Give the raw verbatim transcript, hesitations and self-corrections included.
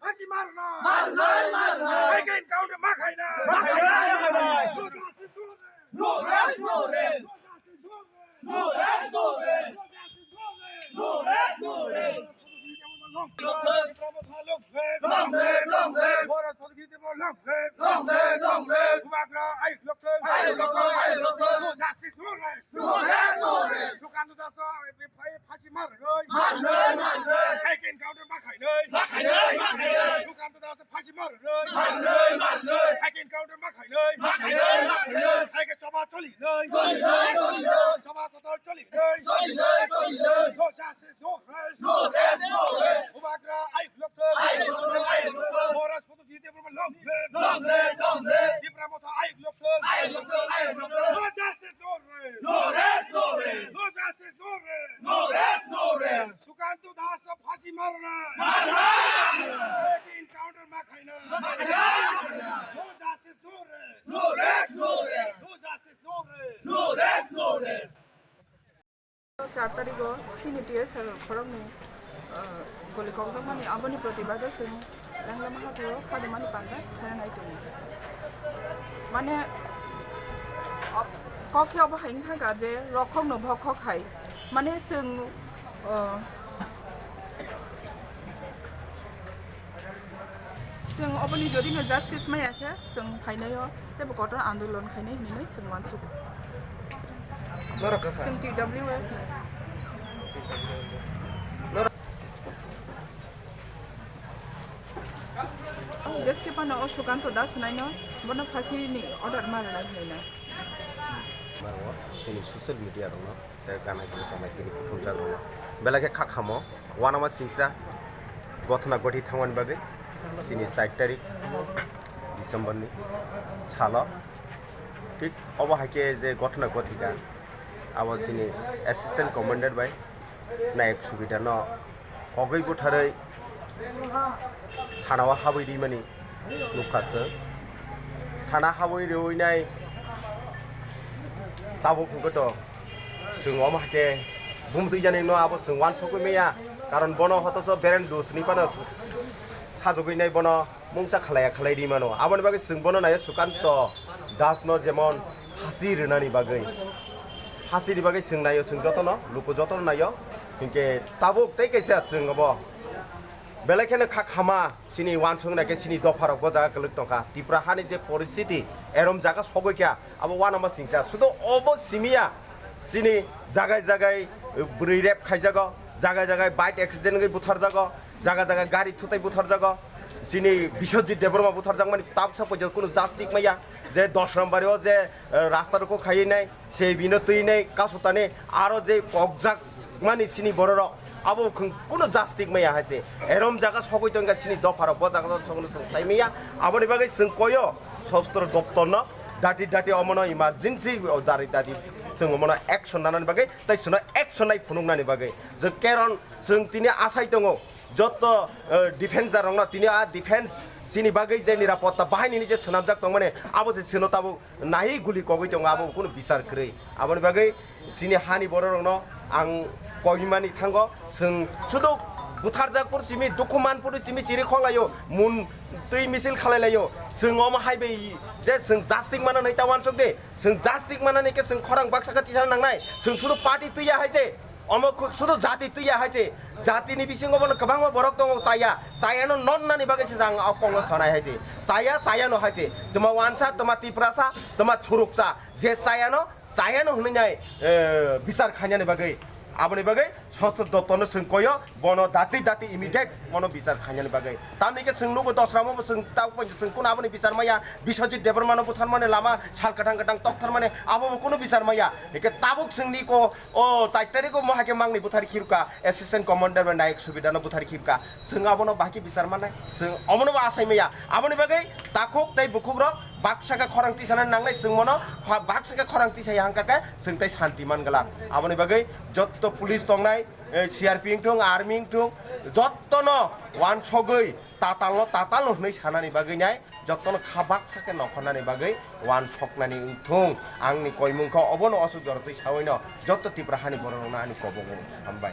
Phaji marnai! Marnai, marnai! Hai khe encounter ma khainai! Ma khainai, ma khainai! No justice, no rest! No rest, no rest! No justice, no rest! No rest, no rest! No justice, no rest! No rest, no rest! Long live! Long live! Long live! Long live! Bubagra ayuk lokthung! Ayuk lokthung! Ayuk lokthung! No justice, no rest! No rest, no rest! Sukanta Das, eh, phai phaji marnai! Marnai! Marnai! Hai khe encounter ma khainai! Ma khainai! Ma khainai! Sukanta Das phaji marnai! Marnai! Marnai! Hai khe encounter ma khainai! Ma khainai! Ma khainai! Hai khe choba cholinai! Cholinai! Cholinai! Choba kotor cholinai! Cholinai! Cholinai! No justice, no rest! No rest! No rest! Bubagra ayuk lokthung! Ayuk lokthung! Ayuk lokthung! Maharaj Pradyut Debbarma long live! Long live! Long live! Tipra Motha ayuk lokthung! Ayuk lokthung! Ayuk lokthung! No justice, no rest! No rest! No rest! No justice, no rest! No rest! No rest! Sukanta Das phaji marnai! Marnai! Encounter ma khainai! Ma khainai! No justice, no rest! No rest! No rest! No justice, no rest! No rest! No rest! Char tarikh o chini T S R khoroknwi, ah, goli kokjakmani, aboni protibado chwng Langlama hatio khadimani panda khlainai tongo. Mane, ob-, kok khe obo hai wngkha je rokhokno bokhok hai. Mane chwng, ah, Chwng oboni jodi no justice maya khe, chwng phainai o teibo kotor andolon khainai hinwi chwng uansukgo. Norok kha? Chwng T W F ni. Norok Jeske phano o Sukanto Das naino bono phasi ni order ma rwnai hinwi na. Maro chini social media rokno tei gana gana tongmai tini kuthumjak rokno belai khe kha khamo uanama singcha gothona gothi thangmani bagwi chini char tarik December ni salo thik obo hai khe je gothona gothika abo chini assistant commander bai nayek subidar no kogwi butharwi thana o habwi rimani nukha chwng. Thana habwi rwi nai tabuk hwnkhe to chwng omo hai khe bumtwi jani no abo chwng uansukgwi maya, karon bono hotoso bereng dusni phano sajagwi nai bono mungsa khalaiya khalai ri mano. Aboni bagwi chwng bono naio Sukanto Das no jemon phasi rwnani bagwi, phasi ni bagwi chwng naio, chwng jotono luku jotono naio. Hinkhe tabuk tei kaisa chwng obo belai kheno kha khama chini uansuk nai khe chini dopha rok bo jaga kwlwk tongkha. Tripura hani je poristiti erom jaga sogwi kha abo uanama singcha sudo obo simiya. Chini jagai jagai bwrwi rep khaijago, jagai jagai bike accident wngwi butharjago, jaga jaga gari thutai butharjago. Chini Biswajit Debbarma butharjakmani tabuksa poito kunu jastik maya, je dos nombori o je, eh, rasta rokho khaiwi nai, se bino twi nai, kasutani aro je kokjakmani chini bororok, abo khwng kunu jastik maya hai se. Erom jaga sogwi tongkha chini dopharok, bo jaga sogwi chwng sai maya. Aboni bagwi chwng koyo sostro doptorno dati dati omono emergency dari dati chwng omono action nanani bagwi tei chwngno action nai phunuknani bagwi. Je karon chwng tini asai tongo, joto, eh, defense darokno tini a defense chini bagwi je nirapotta bahainini je swnamjak tongmani, abo se chwngno tabuk naiwi guli kogwi tongo, abo kunu bichar kwrwi. Aboni bagwi chini hani bororokno ang koimani thango, chwng sudu butharjak phuru simi, dukhu man phuru simi chiri khok laio, mun twi misil khalai laio. Chwng omo hai bai je chwng jastik mano hinwi ta uansuk di, chwng jastik manani khe chwng khorang baksa khe tisa nangnai, chwng sudu party twiya hai se. Omo khu-, sudu jati twiya hai se. Jatini bisingo bono kwbangma borok tongo chaya. Chayano nonnani bagwi se jang o kokno sanai hai se. Chaya, chayano hai se. Tuma wansa, tuma tiprasa, tuma thuruksa. Je chayano, chayano hwnwi nai, eh, bichar khainani bagwi. Aboni bagwi Sostor Dottono chwng koyo, bono dati dati immediate bono bichar khainani bagwi. Tamni khe chwng nugo dosramo bo chwng tabuk chwng kuno aboni bichar maya. Biswajit Debbarmano butharmani lama sal kwthang kwthang toktharmani abo bo kuno bichar maya. Hike tabuk chwngni ko O char tarikh o mohai khe mangni buthari khirka, assistant commander bai nayek subidano buthari khibka. Chwng abono bahai khe bichar mannai, chwng omono bo asai maya. Aboni bagwi takhuk tei bukhukrok baksa khe khorang tisanani nangnai, chwng mono kho-, baksa khe khorang tisaya hangka khe chwng tei santi man glak. Aboni bagwi jotto police tongnai, eh, C R P wngthung, army wngthung, jottono wansogwi tatalno, tatalno hwnwi sanani bagwi nai. Jotono kha baksa khe nongkhornani bagwi uansoknani wngthung. Angni koimung khe obono oso jorotwi saui no joto Tipra hani borok rokno ani kobongo. Hambai.